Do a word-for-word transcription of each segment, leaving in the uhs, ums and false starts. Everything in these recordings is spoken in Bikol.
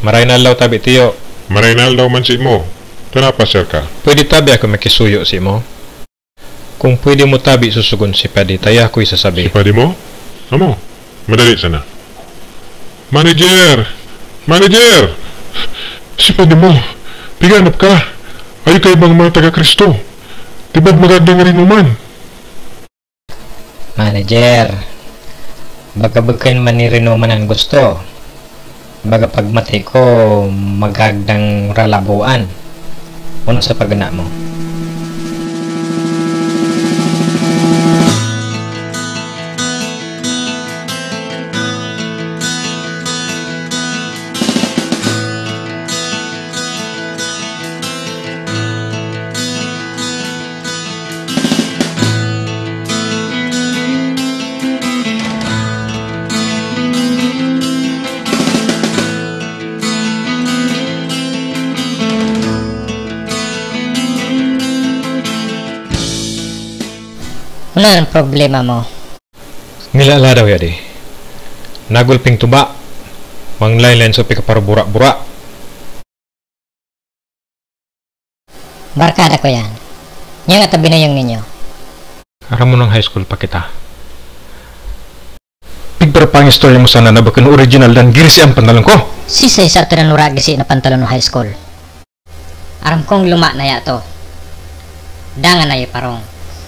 Maray na aldaw tabi, Tiyo. Maray na aldaw man saimo. Tana, pasyal ka. Pwede tabi ako makisuyo saimo? Kung pwede mo tabi, susugon si Padi, ta iya ko isasabi. Si Padi mo? Amo, madali sana. Manager! Manager! Si Padi mo, piganap ka. Ayo kaibang mga taga-Cristo. Tibad magagdang rinuman. Manager, baga bukon man ni rinuman an gusto. Baga pagmati ko, magagdang ralabuan. Ano sa pagana mo? Ano ang problema mo? Ngilala daw ya di. Nagulping tuba. Manglain-lain sa pikaparubura-bura. Barkada ko yan. Yan at binayong ninyo. Aram mo nang high school pa kita. Pigpara pa ang istorya mo sana na bakun original dan girisi ang pantalon ko. Sisay sa atin an wara gisi na pantalon no high school? Aram kong luma na yato. Dangan na iparong.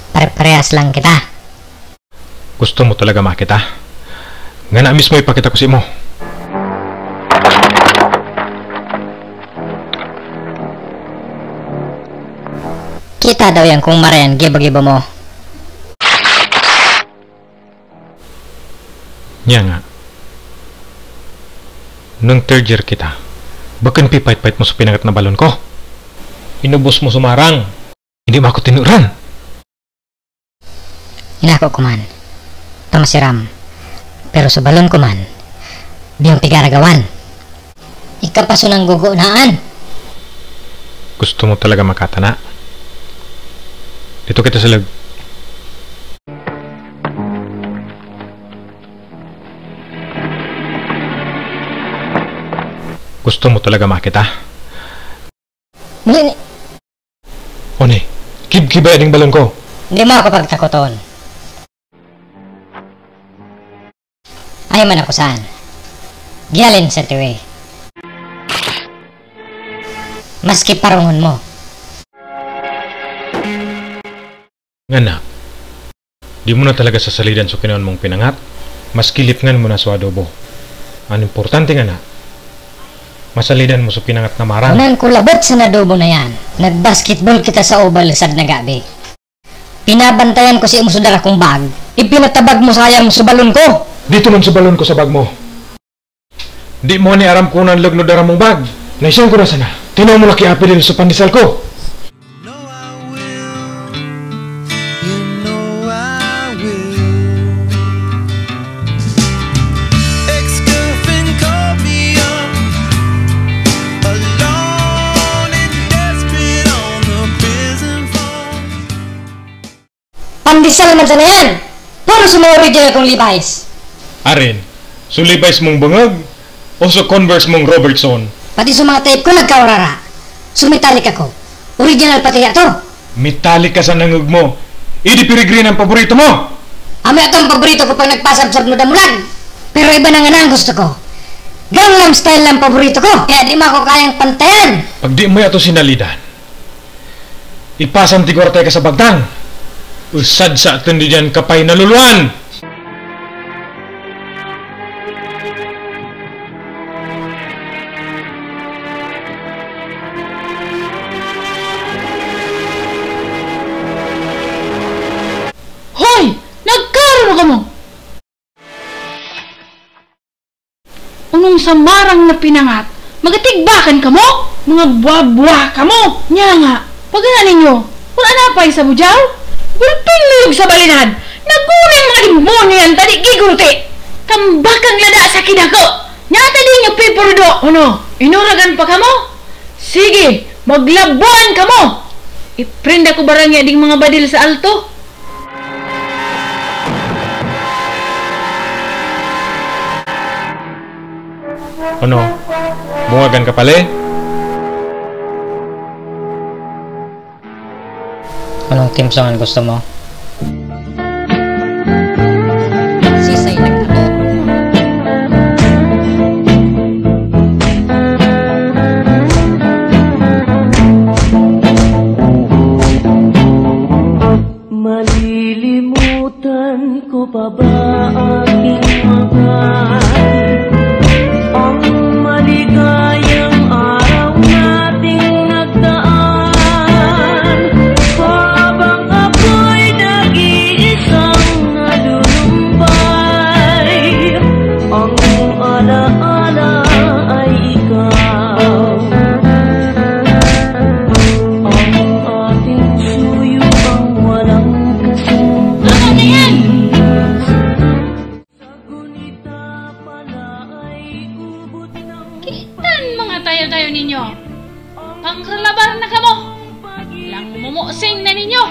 Pare-parehas lang kita. Gusto mo talaga makita? Ngana mismo ipakita ko sa imo. Kita daw yan kung marayan gibo-gibo mo. Niya nga. Nung third year kita, bakun pipait-pait mo sa pinangat na balon ko? Inubos mo sumarang. Hindi mo ako tinuran. Inako ko man. Tama si Ram. Pero sa balon ko man, biyong pigaragawan. Ikapaso ng gugonaan. Gusto mo talaga makatana? Dito kita sa lag-, gusto mo talaga makita? Muli ni- Oni, kibkibay ding balon ko. Di mo ako pagtakoton. Ay man ako saan. Gialin sa tiwi. Maski parongon mo. Ngana, di mo na talaga sasalidan so kinaon mong pinangat, maski lipngan mo na so adobo. Ang importante ngana, masalidan mo so pinangat na marang. Kunan ko labot sa nadobo na yan. Nagbasketball kita sa oval sad na gabi. Pinabantayan ko si imo so dara kong bag. Ipinatabag mo sayang sa balon ko. Dito man sa balon ko sa bag mo. Di mo ni aram kung ano an lugno dara mong bag. Naisang ko na sana. Tinaw mo na ki Apidil sa pandesal ko. No, I will. You know I will. Ex-girlfriend called me up alone and desperate on the prison phone. Pandesal man sana yan! Paano sa mga original kong Levi's? Arin, so Levi's mong bangag o so Converse mong Robertson? Pati sa mga tape ko nagkaurara. So metallic ako. Original pati yato. Metallic ka sa nangog mo. Eddie Peregrine ang paborito mo! Amo yato ang paborito ko pag nagpasabsab mo damulag. Pero iba na nga na ang gusto ko. Gangnam Style lang paborito ko. Kaya di mo ako kayang pantayan. Pag di mo yato sinalidan, ipasang tigwarta ka sa bagtang. Usad sa atin di diyan kapay naluluan! Hoy! Nagkaroon ka mo! Unong sa marang na pinangat, magatigbakan kamo? Mga buwa-buwa kamo! Nya nga, pagana ninyo, wala na pa'y sa bujaw? Gulping luyog sa balinad! Naggunay mga demonyo yan, tadi giguruti! Tambakang lada sa kidako! Nya tadi nyo pipurudo! Ano, inuragan pa kamo? Sige, maglabuan kamo! Iprenda ko barang ya ding mga badil sa alto! Ano? Bungagan ka pala eh. Anong theme song ang gusto mo? Sisay nag-ano? Malilimutan ko pa ba aking mga ang maligayang araw nating nagdaan? Habang ako'y nag-iisang nalunumbay, ang alaala ay ikaw. Ang ating suyo ang walang kasing. Ano na yan? Kitan mga tayo-tayo ninyo. Pangralabar na kamo. Lang mumosing na ninyo.